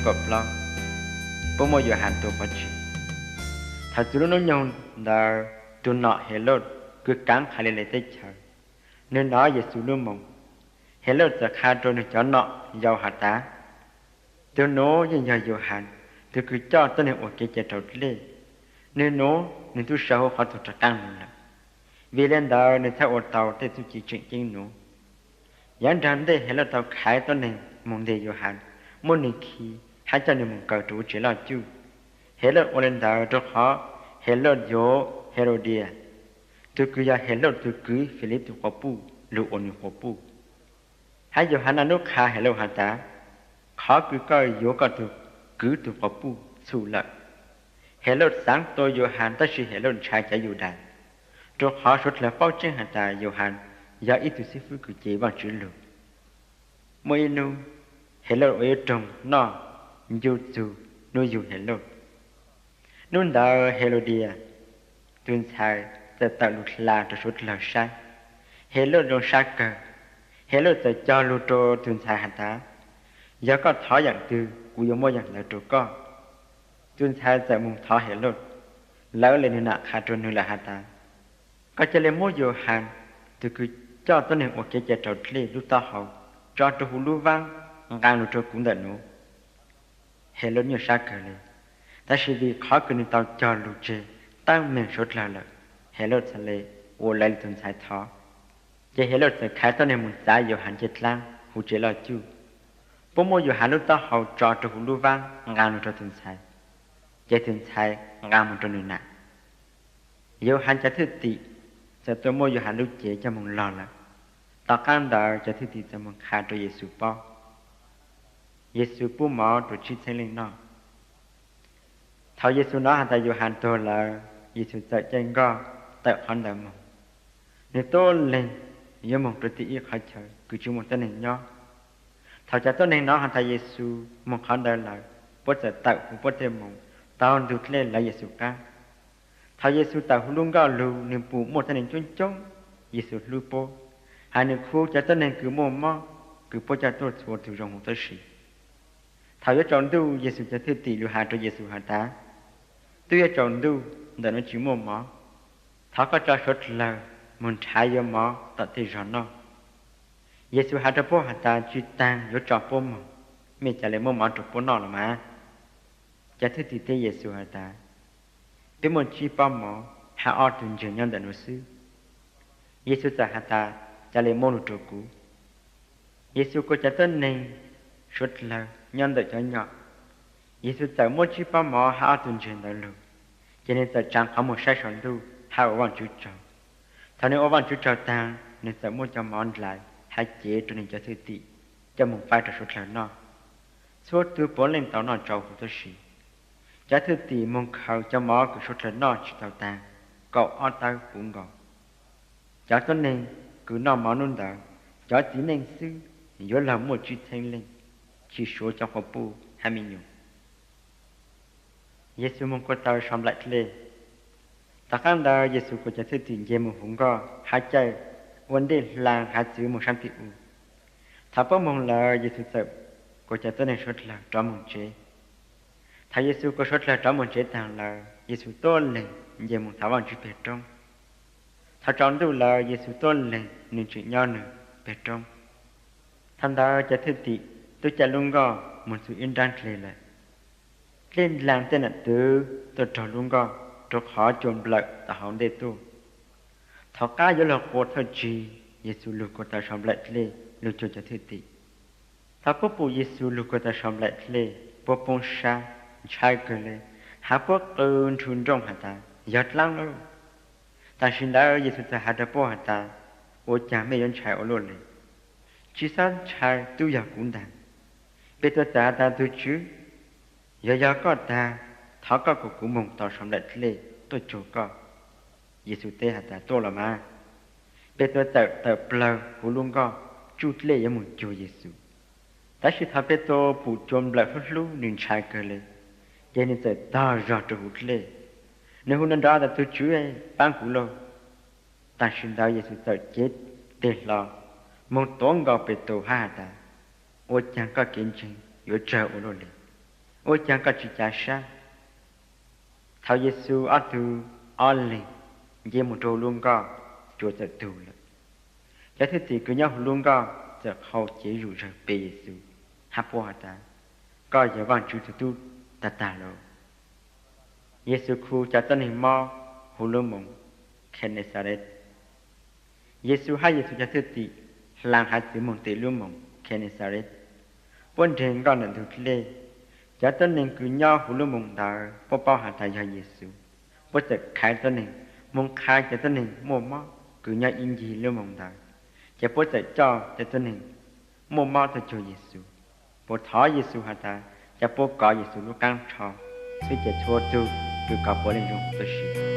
kaum plaub. Puab muaj Yauhas tua pov tseg. Thaum txug lub hnub nyoog ntawd, tug nom Helauj kws kaav Khaliles teb chaws, nwg nov Yexus lub moog. Helauj txawm qha rua nwg cov nom yau has tas, Tug nuav yeej yog Yauhas, tug kws coj tuab neeg ua kev cai raus dlej. Nwg nuav nwg tub sau huv qhov tug rov qaab lug lawm, vim le ntawd nwg txhaj ua tau tej txuj ci tseem ceeb nuav. Yaav nraag ntej Helauj tau khaiv tuab neeg moog nteg Yauhas, muab nwg khi hab coj nwg moog kaw rua huv tsev loj cuj. Helauj ua le ntawd rua qhov Helauj yuav Helaudias, tug kws yog Helauj tug kwv Filip tug quas puj, lug ua nwg quas puj. Hab Yauhas naj nub qha Helauj has tas, Qhov kws koj yuav koj tug kwv tug quas puj txhum lawm. Helauj xaav tua Yauhas, tab sis Helauj ntshai cov Yudais, rua qhov suav dlawg paub tseeb has tas Yauhas yog ib tug xib fwb kws cev Vaajtswv lug. Muaj ib nub, Helauj ua ib roog noj ncu txug nub yug Helauj. Nub ntawd Helaudias tug ntxhais txawm tawm lug hla rua suav dlawg saib. Helauj zoo sab kawg. Helauj txawm cog lug rua tug ntxhais has tas, Yog koj thov yaam twg, kuv yuav muab yaam ntawd rua koj. Tug ntxhais txawm moog thov Helauj. Lawv le nwg nam qha rua nwg lawm has tas, Koj ca le muab Yauhas, tug kws coj tuab neeg ua kev cai raus dlej lub taub hau, tso rua huv lub vaab, nqaa lug rua kuv ntawm nuav. Helauj nyuaj sab kawg le, tab sis vim qhov kws nwg tau cog lug tseg teeb meem suav dlawg lawm, Helauj txhad le ua le tug ntxhais thov. Ces Helauj txawm khaiv tuab neeg moog txav Yauhas ncej dlaab huv tsev loj cuj. Puab muab Yauhas lub taub hau tso rua huv lub vaab, nqaa lug rua tug ntxhais, ces tug ntxhais nqaa moog rua nwg nam. Yauhas cov thwj tim txawm tuaj muab Yauhas lub cev coj moog log lawm. Tom qaab ntawd cov thwj tim txawm moog qha rua Yexus paub. Yexus pub mov rua tsib txheeb leej noj. Thaum Yexus nov has tas Yauhas tuag lawm, Yexus txawm caij nkoj tawm qhov ntawd moog. Nwg tuab leeg yuav moog rua tim ib qhov chaw kws tsi muaj tuab neeg nyob. Thaum cov tuab neeg nov has tas Yexus moog qhov ntawd lawm, puab txawm tawm huv puab tej moos taug ntug dlej lawv Yexus qaab. Thaum Yexus tawm huv lub nkoj lug, nwg pum muaj tuab neeg coob coob. Yexus hlub puab, has nwg khu cov tuab neeg kws muaj mob kws puab coj tuaj txhua tug zoo huv tuab si. Thaum yuav tsaus ntuj, Yexus cov thwj tim lug has rua Yexus has tas, Tub yuav tsaus ntuj, ntawm nuav tsi muaj mov. Thov koj tso suav dlawg moog nrhav yuav mov tom tej zog noj. Yexus has rua puab has tas, Tsi taag, yuav tso puab moog, mej ca le muab mov rua puab noj los mas. Cov thwj tim teb Yexus has tas, Peb muaj tsib pob mov hab ob tug ntseg nyob ntawm nuav xwb. Yexus txawm has tas, Ca le muab lug rua kuv. Yexus kuas cov tuab neeg suav dlawg nyob ntawm cov nyom. Yexus txawm muab tsib pob mov hab ob tug ntseg ntawd lug, ces nwg txawm tsaa qhov muag saib saum ntuj hab ua Vaajtswv tsaug. Thaum nwg ua Vaajtswv tsaug taag, nwg txawm muab cov mov ndlais hab cev rua nwg cov thwj tim coj moog faib rua suav dlawg noj. Txhua tug puav leej tau noj tsau huv tuab si. Cov thwj tim moog khaws cov mov kws suav dlawg noj tsi tau taag, kaum ob tawb puv nkaus. Cov tuab neeg kws noj mov nub ntawd, cov txiv neej xwb yuav lug muaj tsib txheeb leej, tsi suav cov quas puj hab me nyuam. Yexus moog kua taw sau nplaim dlej. Tom qaab ntawd Yexus kuas cov thwj tim nce moog huv nkoj hab caij ua ntej hla hav txwv moog saab tim u. Thaum puab moog lawm, Yexus txawm kuas cov tuab neeg suav dlawg rov moog tsev. Thaum Yexus kuas suav dlawg rov moog tsev taag lawm, Yexus tuab leeg nce moog thov Vaajtswv peg roob. Thaum tsaus ntuj lawm, Yexus tuab leeg nwg tseem nyob nwg peg roob. Thaum ntawd cov thwj tim tub caij lub nkoj moog txug ib nraab dlej lawm. Dlej ndlaag tej nam twv tuaj raug lub nkoj, rua qhov cua nplawm tom hauv ntej tuaj. Thaum qab yuav luag qua thawj tsig, Yexus lug kua taw sau nplaim dlej lug cuag cov thwj tim. Thaum puab pum Yexus lug kua taw sau nplaim dlej, puab poob sab, ntshai kawg le, hab puab qw nrhu nrooj has tas, Yog dlaab lawm! Tam sim ntawd Yexus txawm has rua puab has tas, Ua caag mej yuav ntshai ua luaj le? Tsi xob ntshai, tub yog kuv ntaag. Petus txawm has tas, Tug Tswv, yog yog koj taag, thov koj kuas kuv moog tau sau nplaim dlej tuaj cuag koj. Yexus teb has tas, Tuaj los mas. Petus txawm tawm plawg huv lub nkoj tsuj dlej yuav moog cuag Yexus. Tab sis thaum Petus pum cua nplawm hlub hlub, nwg ntshai kawg le, ces nwg txawm tog zog rua huv dlej. Nwg hu nrov nrov tas, Tug Tswv, paab kuv lauj! Tam sim ntawd Yexus txawm cev teg hlo moog tuav nkaus Petus hab has tas, Ua caag koj kev ntseeg yuav tsawg ua luaj le? Ua caag koj tsi cav sab? Thaum Yexus ob tug ob leeg nce moog rua huv lub nkoj, tsuas txawm tug lawm. Cov thwj tim kws nyob huv lub nkoj txawm hau cev zuj zawg pe Yexus hab puab has tas, Koj yog Vaajtswv tug tub tag tag lawm. Yexus khu cov tuab neeg mob huv lub moos Genesaret. Yexus hab Yexus cov thwj tim hlaa haiv txwv moog tim lub moos Genesaret. Puab nreg nkoj ntawm ntug dlej. Cov tuab neeg kws nyob huv lub moos ntawd puab paub has tas yog Yexus. Puab txawm khaiv tuab neeg moog qha cov tuab neeg muaj mob kws nyob ib ncig lub moos ntawd, ces puab txawm coj cov tuab neeg muaj mob tuaj cuag Yexus. Puab thov Yexus has tas coj puab kov Yexus lub qaab rho, xwb ces txhua tug kws kov puav leej zoo tuab si.